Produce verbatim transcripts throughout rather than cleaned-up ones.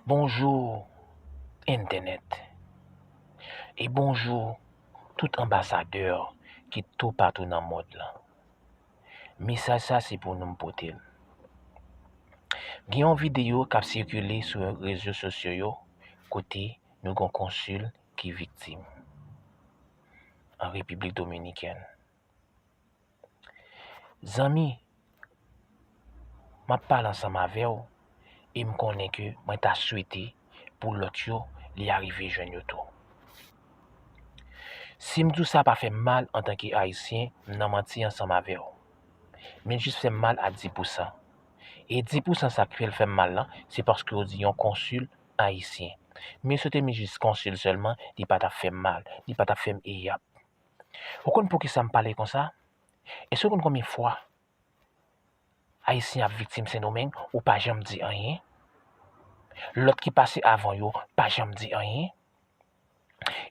Bonjou, entènèt. E bonjou, tout anbasadè ki toupatou nan mond lan. Mesaj sa se pou nou m pote l. Gen yon videyo k ap sikile sou rezo sosyo yo kote nou gen yon konsil ki viktim an Repiblik Dominikèn. Zanmi, m ap pale ansanm avè w e m konnen ke mwen ta swete pou lòt yo, li arive jwenn yo tou. Si m di w sa pa fè m mal antanke Ayisyen, m nan manti ansanm avè w. Men l jis fè m mal a dis pousan. E dis pousan sa k fè l fè m mal lan, se paske w di yon konsil ayisyen. Men si w te met jis konsil sèlman, li pa t ap fè m mal, li pa t ap fè m eyap. Ou konn poukisa m pale konsa? Èske w konn konbyen fwa Ayisyen ap viktim Sendomeng, ou pa janm di anyen? Lòt ki pase avan yo pa janm di anyen?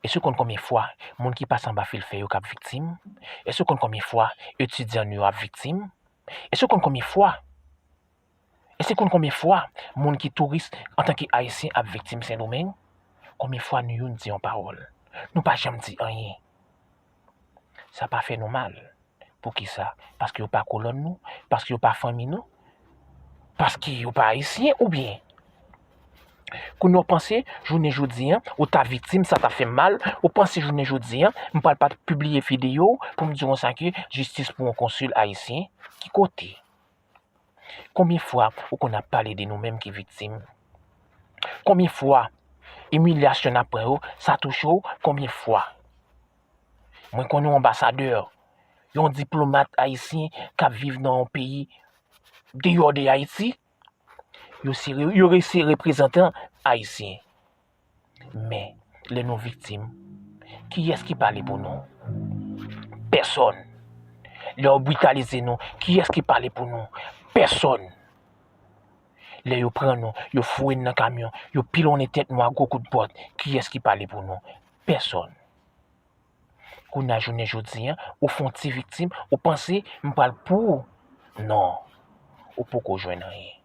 Èske w konn konbyen fwa moun ki pase anba fil fè yo k ap viktim? Èske w konn konbyen fwa etidyan nou yo ap viktim? Èske w konn konbyen fwa? Èske w konn konbyen fwa moun ki touris antanke Ayisyen ap viktim Sendomeng? Konbyen fwa nou youn di yon pawòl? Nou pa janm di anyen. Sa pa fè nou mal. Poukisa? Paske yo pa kolòn nou? Paske yo pa fanmi nou? Paske yo pa Ayisyen oubyen? Kounye a w panse, jounen jodi a, ou ta viktim, sa ta fè m mal, ou panse jounen jodi a, m pral pa pibliye videyo pou m di w konsa ke jistis pou yon konsil ayisyen? Ki kote? Konbyen fwa ou konn ap pale de nou menm ki viktim? Konbyen fwa imilyasyon n ap pran yo, sa touche w? Konbyen fwa? Mwen konnen yon anbasadè, yon diplomat ayisyen k ap viv nan yon peyi deyò de Ayiti, yo se, yo resi reprezantan ayisyen. Men, lè nou viktim, kiyès ki pale pou nou? Pèsòn. Lè yo britalize nou, kiyès ki pale pou nou? Pèsòn. Lè yo pran nou, yo foure n nan kamyon, yo pilonnen tèt nou a gwo kout bòt, kiyès ki pale pou nou? Pèsòn. Kounye a jounen jodi a, ou fè yon ti viktim, ou panse m pral pou ou? Non. Ou poko jwenn anyen.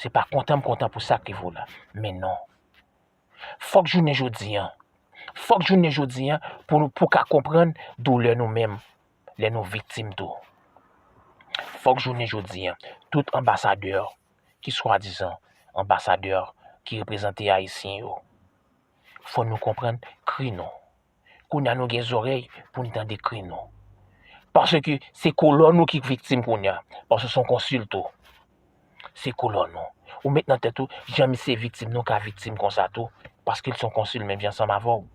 Se pa kontan m kontan pou sa k rive w la. Men non. Fòk jounen jodi a, fòk jounen jodi a pou nou, pou w ka konprann doulè nou menm lè nou viktim tou. Fòk jounen jodi a, tout anbasadè ki swadizan anbasadè ki reprezante Ayisyen yo, fò nou konprann kri nou. Kounye a nou gen zòrèy pou n tande kri nou. Paske se kolòn nou ki viktim kounye a, paske se yon konsil tou. Se kolòn nou. Ou met nan tèt ou, jan misye viktim, nou ka viktim konsa tou, paske l se yon konsil menm jan ansanm avè w.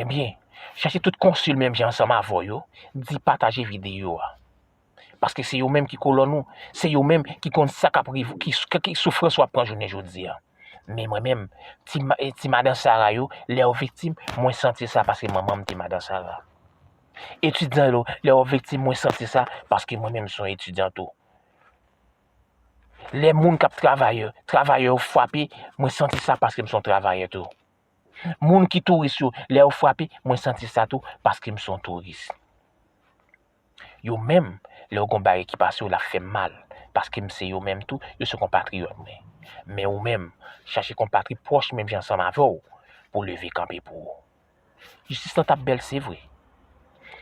Ebyen, chache tout konsil menm jan ansanm avè w yo, di pataje videyo a. Paske se yo menm ki kolòn ou, se yo menm ki konn sa k ap rive, ki, ki, ki soufrans w ap pran jounen jodi a. Men mwen menm, ti, ma- eh, ti madan Sara yo, lè yo viktim, mwen santi sa paske manman m te madan Sara. Etidyan yo, lè yo viktim, mwen santi sa paske mwen menm m se yon etidyan tou. Lè moun k ap travay, travayè yo frape, mwen santi sa paske m se yon travayè tou. Moun ki touris yo, lè yo frape, mwen santi sa tou paske m se yon touris. Yo menm, lè yo gon bagay ki pase yo, l ap fè m mal, paske m se yo menm tou, yo se konpatriyòt mwen. Men ou menm, chache konpatri pwòch menm jan ansanm avè w pou leve kanpe pou ou. Jistis lan t ap bèl, se vre.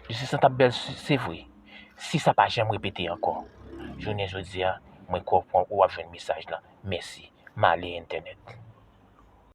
Jistis lan t ap bèl, se se vre. Si sa pa janm repete ankò. Jounen jodi a, mwen kwè w ap jwenn mesaj lan. Mèsi. M ale entènèt.